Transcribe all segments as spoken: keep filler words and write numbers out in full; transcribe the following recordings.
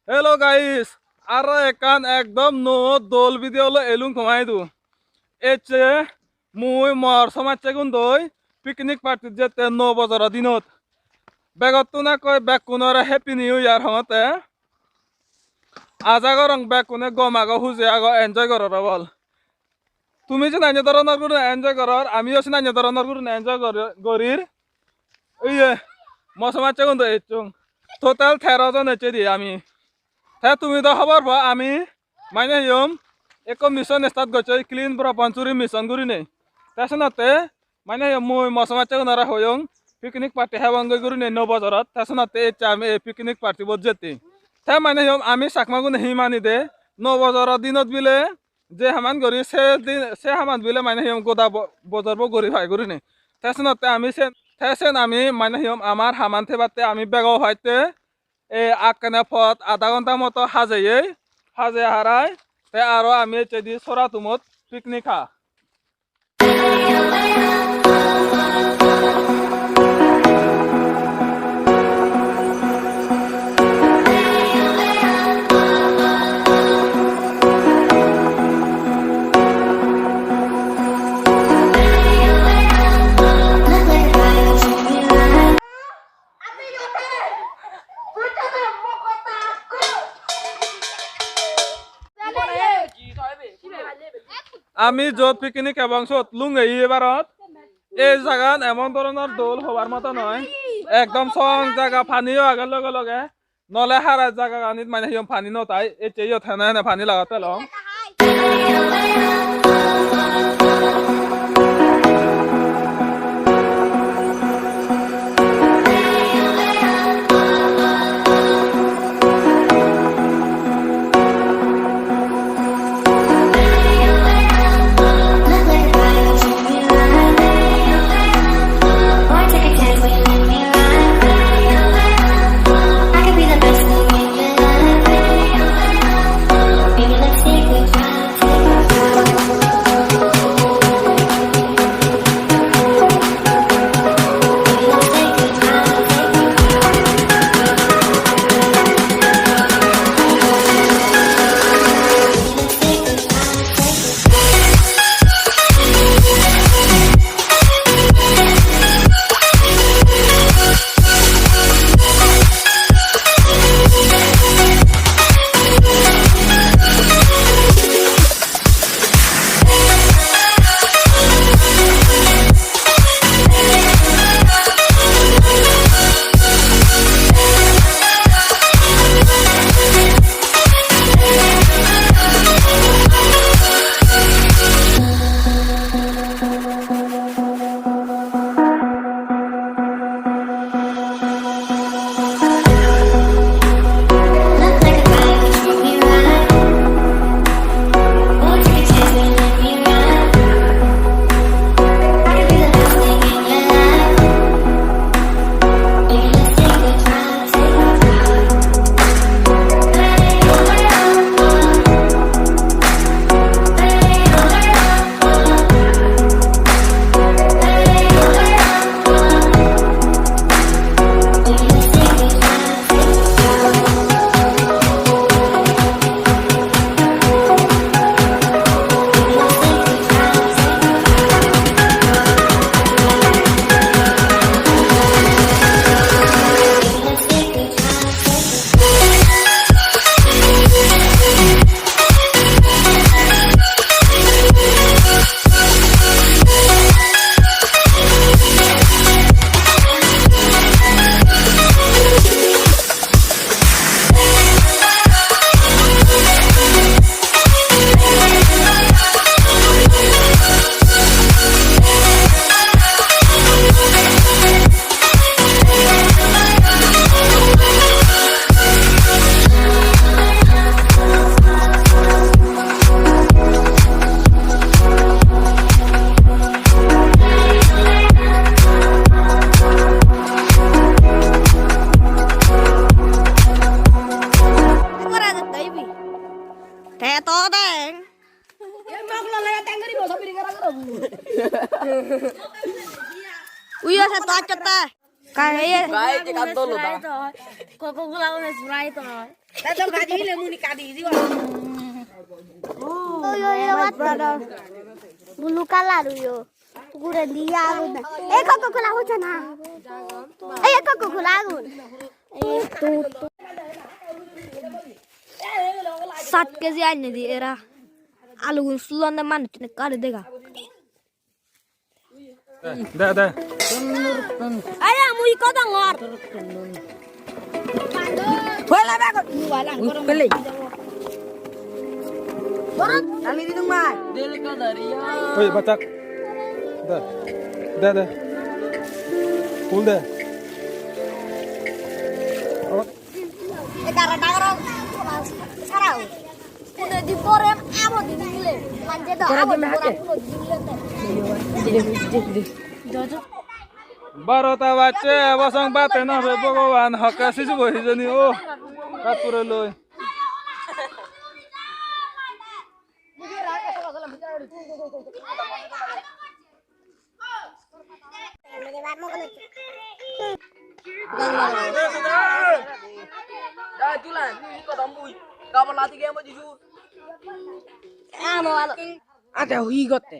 Hello guys, aro ekkan ekdom nuo dol video loi elung toma idu. Ecche mui mor somajjegun doi picnic party jette nuo bojoro dinot. Begottun ekkoi bekkunore Happy New Year hongotte. Aja gorong bekkune gom ago, huji ago, enjoy goror obol. Tumi sinanyo doronor gurine enjoy goror, amiyo sinanyo doronor gurine enjoy gor-, gorir. Iye, mo somajjegun do ecchung. Total tero jon ecchedi ami. Te tumi do hobor po ami mane hiyom ekko mission start gocchoi, Clean Bro Panchuri mission gurine. Te senotte mane hiyom mui mo somajjegunore hoyong picnic party hebongoi gurine nuo bojorot. Te senotte ecche ami ei picnic party bot jetti. Te mane hiyom ami Chakmagune hi mani de nuo bojoro dinot bile je haman guri se din, se haman bile mane hiyom goda bo-, bojor bo guri pai gurine. Te senotte ami sen, te sen ami mane hiyom amar haman thebatte ami bego hoitte ei akkene pot adha ghonta moto hajeye, hajeye harai, te aro ami ecchedi sora tumot picnic ha. Ami jot picnic ebong sot lungei ebarot. Ei jagan emon doronor dol hobar moto noi. Ekdom song jaga, paniyo age loge loge. Nole hara jagaganit mane hiyom pani no tai. Ecche iyot hene hene pani lagot pelong. Te to deng. Uyo se to acchotte. Ka-, ye. Gai je kan dolo da. Sprite oi. Coca-Cola un Sprite oi. Ta to gaji le muni kadi di wa. Oi, oi, oi, what? Blue color uyo. Ugurendi agun. Ei, Coca-Cola hochcha na. Ei, Coca-Cola agun. Ei, tu, tu. Sat keji annedi era. Alugun sulonde manuchchun ekka guri dega. De, de. Aya, mui ikko dangor. Bola bago. Pele. Ami di nung mai. Oi, bachak. De. De, de. Full de. Oh. Ekara dangor. Sarao. Kune di porem abo di nile. Manje do abo di porem kuno di nile te. Barota bacche, ebo song bate no hobe Bhogoban, hokke sijibo hijeni o. Katpure loi. Ate hi gotte?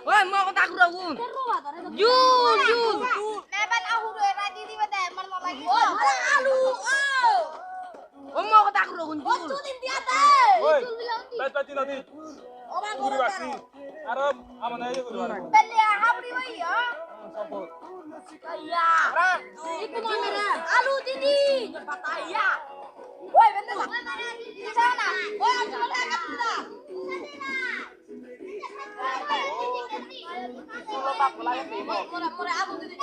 Oi, mo kota kuro gun. Jul, jul. O mo kota kuro gun, jul. Oi, bat bat dina di. Guri basi. Aro amana iye guri basi. Alu didi. Oi, bende. Oi, alu didi.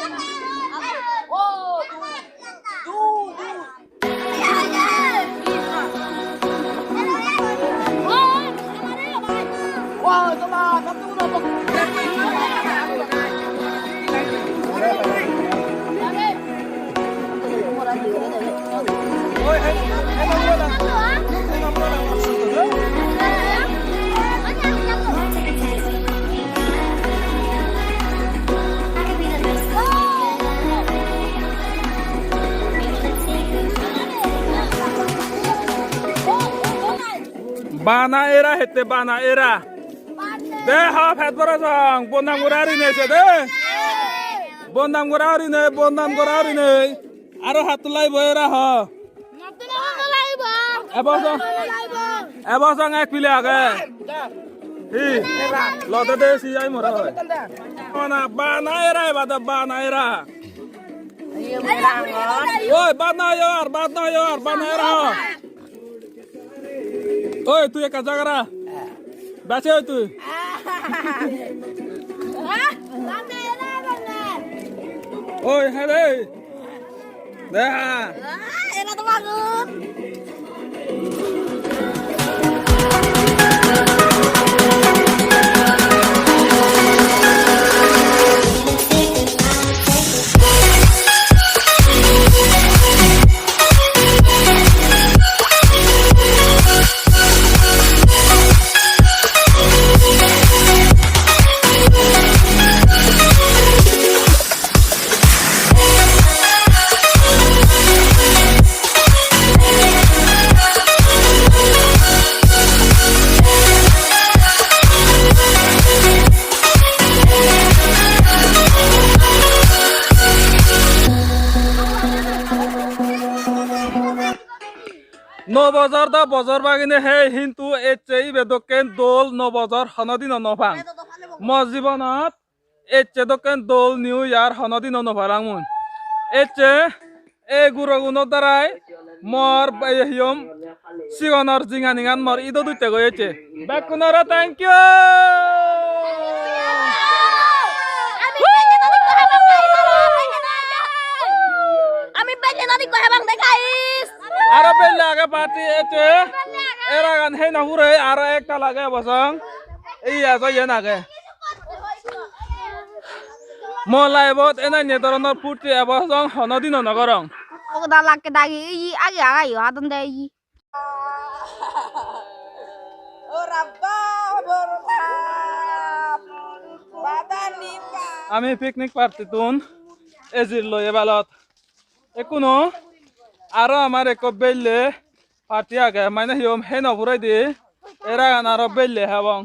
Bana era hette, bana era. De ha pet boro song, bonnam gora rinei se de. Bonnam gora rinei, bonnam gora rinei. Aro hattulai bo era ho. Ebo song, ebo song ek pile age. Hi, lode de si ai mora. Bana, bana era, bana, bana era. Oi, bana yo, ar bana yo, ar bana era ho. Oi, tui ekka jagara. Bache oi tui. Oi, hele. Deha. Era to bagun. No bojor do bojor bagine hei, hintu ecche ibe dokken dol no bojor honodino no pang. Mo jibonot ecche dokken dol New Year honodino no parang mui. Ecche ei guroguno darai mor, ei, hiyom, sigonor jinganigan mor ido dutte goi ecche. Bekkunore thank you. Ami belle nodi ko habang de, guys. Aro belle age party ecche. Eragan hei no hure, aro ektal age bosong. Ei ajo yen age. Mo life-ot enanye doronor purti ebo song honodino no gorong. Ogoda lakke dagi, iyi agi aga iyo hadon de iyi. Ami picnic party tun ejir loi ebalot. Ekkuno aro amar ekko belle party age, mane hi hom, heno puredi eragan aro belle hebong.